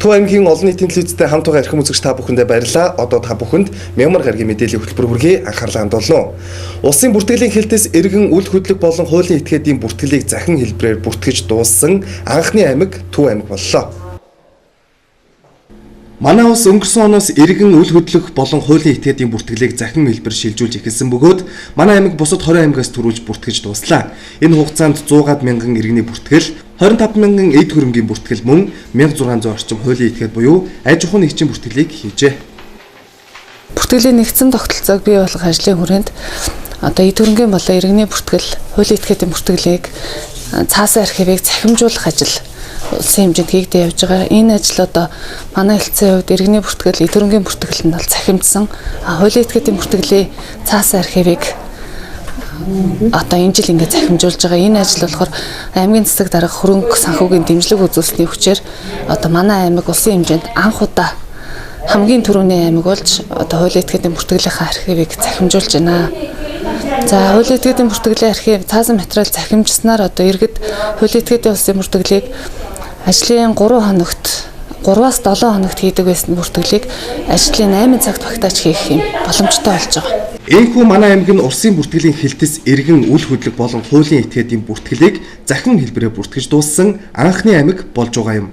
Төв аймгийн олон нийтийн телевизтэй хамт байгаа эрхэм үзэгч та бүхэндээ баярлалаа. Одоо та бүхэнд Мягмар гарагийн мэдээллийн хөтөлбөр хүргэе анхаарлаа хандуулна. Улсын бүртгэлийн хэлтэс иргэн үл хөдлөх болон хуулийн этгээдийн бүртгэлийг захин хэлбэрээр бүртгэж дууссан анхны аймаг Төв аймаг боллоо. Манай улс өнгөрсөн оноос иргэн үл хөдлөх болон хуулийн этгээдийн бүртгэлийг захин хэлбэр шилжүүлж эхэлсэн бөгөөд манай аймаг бусад 20 аймагаас түрүүлж бүртгэж дууслаа. Энэ хугацаанд 100 мянган иргэний бүртгэл, 25 мянган эд хөрөнгийн бүртгэл мөн 1600 орчим хуулийн этгээд буюу аж ахуйн нэгжийн бүртгэлийг хийжээ. Бүртгэлийн нэгдсэн тогтолцоог бий болгох ажлын хүрээнд одоо эд хөрөнгийн болон иргэний бүртгэл, хуулийн этгээдийн бүртгэлийг цаасан архивыг цахимжуулах ажил улсын хэмжээнд хийгдэж явж байгаа. Энэ ажил одоо манай хэлтсийн хувьд иргэний бүртгэл, эд хөрөнгийн бүртгэл нь бол цахимжсан. Хуулийн этгээдийн бүртгэлийн цаасан архивыг одоо энэ жил ингээд цахимжуулж байгаа. Энэ ажил болохоор аймгийн засаг дарга хөрөнгө санхүүгийн дэмжлэг үзүүлсэний хүчээр одоо манай аймаг улсын хэмжээнд анх удаа хамгийн түрүүний аймаг болж одоо хуулийн этгээдийн бүртгэлийнхаа архивыг цахимжуулж байна. За, хуулийн этгээдийн бүртгэлийн архив цаасан материал цахимжснаар одоо иргэд хуулийн этгээдийн улсын бүртгэлийг ажлын 3 хоногт 3-аас 7 хоногт хийдэг байсан бүртгэлийг ажлын 8 цагт багтааж хийх юм боломжтой болж байгаа. Энэхүү манай аймаг нь улсын бүртгэлийн хэлтэс иргэн үл хөдлөх болон хуулийн этгээдийн бүртгэлийг захин хэлбэрээр бүртгэж дууссан анхны аймаг болж байгаа юм.